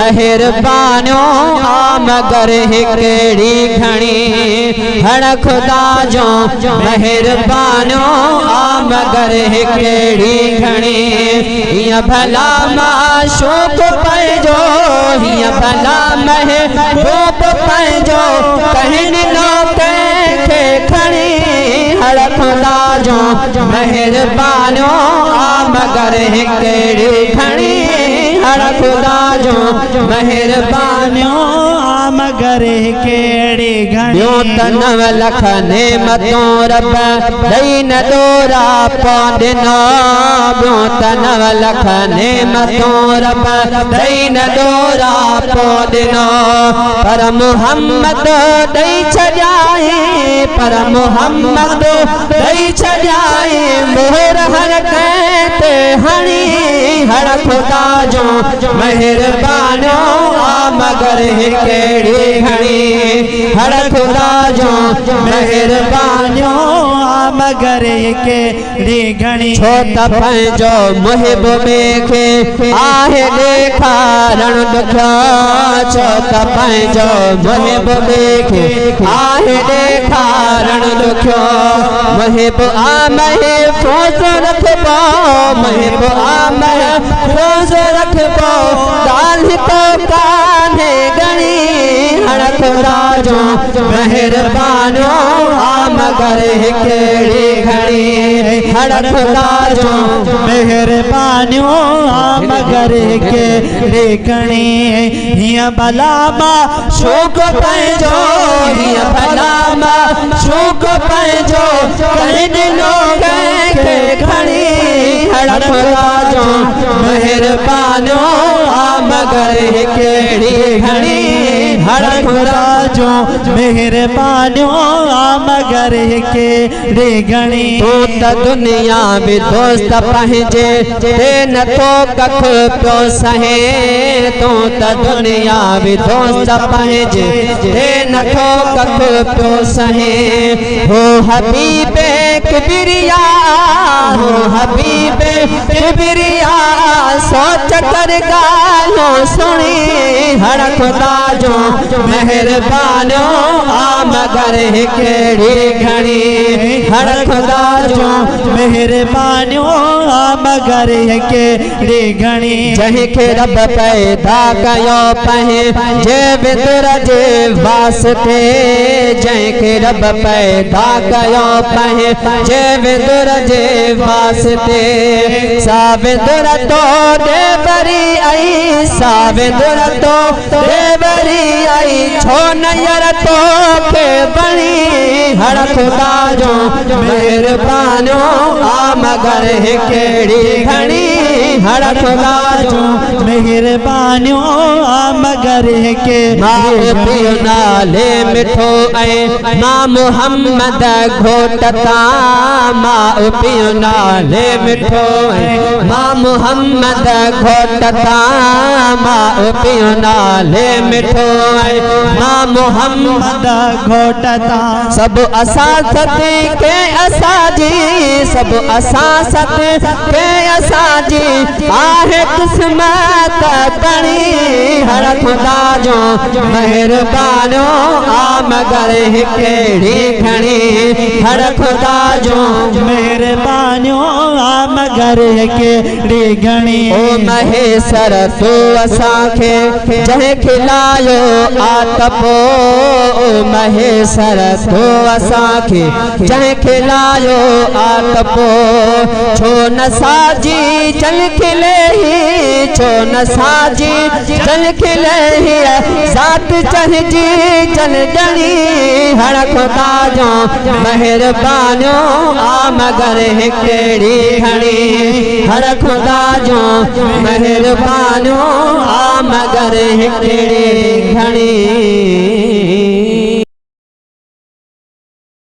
مهربانيون آ مگر هڪڙي گهڻي هڙ خدا جو مهربانيون آ مگر هڪڙي گهڻي هيئن ڀلا معشوق پنهنجو هيئن ڀلا محبوب پنهنجو ڪنهن ڏنو ڪنهن کي کڻي هڙ خدا جو مهربانيون آ مگر هڪڙي گهڻي هڙ خدا جو مهربانيون آ مگر هڪڙي گهڻي. ٻيون ته 9 لک نعمتون رب ڏئي نه ڏورا پو ڏنو ٻيون ته 9 لک نعمتون رب ڏئي نه ڏورا پو ڏنو پر محمد ڏئي ڇڏيائين پر محمد ڏئي ڇڏيائين مهر هر ڪنهن تي هڻي هڙ خدا جو مهربانيون آ مگر هڪڙي گهڻي هڙ خدا جو مهربانيون آ مگر هڪڙي گهڻي. ڇو ته پنهنجو محب ٻئي کي آهي ڏيکارڻ ڏکيو ڇو ته پنهنجو محب ٻئي کي آهي ڏيکارڻ ڏکيو محب آ محفوظ رکبو محب آ محفوظ رکبو ڳالهه ته ڪانهي گهڻي هڙ خدا جو مهربانيون آ مگر هڪڙي گهڻي هڙ خدا جو مهربانيون آ مگر هڪڙي گهڻي هيئن ڀلا معشوق پنهنجو هيئن ڀلا معشوق پنهنجو ڪنهن ڏنو ڪنهن کي کڻي هڙ خدا جو مهربانيون آ مگر هڪڙي گهڻي هڙ خدا جو مهربانيون آ مگر هڪڙي گهڻي. تون ته دنيا به دوست پنهنجي تي نٿو ڪک پيو سهين تون ته دنيا به دوست پنهنجي تي نٿو ڪک پيو سهين هو حبيب ڪبريا هو حبيب ڪبريا سوچ ڪر ڳالهيون سڻي هڙ خدا جو مهربانيون آ مگر هڪڙي گهڻي هڙ خدا جو مهربانيون آ مگر هڪڙي گهڻي. جنهن کي رب پيدا ڪيو پنهنجي وندر جي واسطي جنهن کي رب پيدا ڪيو پنهنجي وندر جي واسطي سا وندر تو ڏي وري آئي سا وندر تو ڏي وري آئي ڇو نه ير توکي وڻي هڙ خدا جو مهربانيون آ مگر هڪڙي گهڻي هڙ خدا جو مهربانيون آ مگر هڪڙي ماء گهڻي. پيء نالي مٺو ۽ مان محمد گهوٽ تان ماء پيء نالي مٺو ۽ مان محمد گهوٽ تان ماء پيء نالي مٺو ۽ مان محمد گهوٽ تان. سڀ اسان ست ڪي اسان جي سڀ اسان ست ڪي اسان جي آهي قسمت بڻي هڙ خدا جو مهربانيون آ مگر هڪڙي گهڻي هڙ خدا جو مهربانيون آ مگر هڪڙي گهڻي. او مهيسر تو اسان کي جنهن کلايو آ تپو او مهيسر تو اسان کي جنهن کلايو آ تپو ڇو نه ساجي جل کلي هي ڇو نه ساجي جل کلي هي ذات چنهنجي جل ڄڻي هڙ خدا جو مهربانيون آ مگر هڪڙي گهڻي هڙ خدا جو مهربانيون آ مگر هڪڙي گهڻي.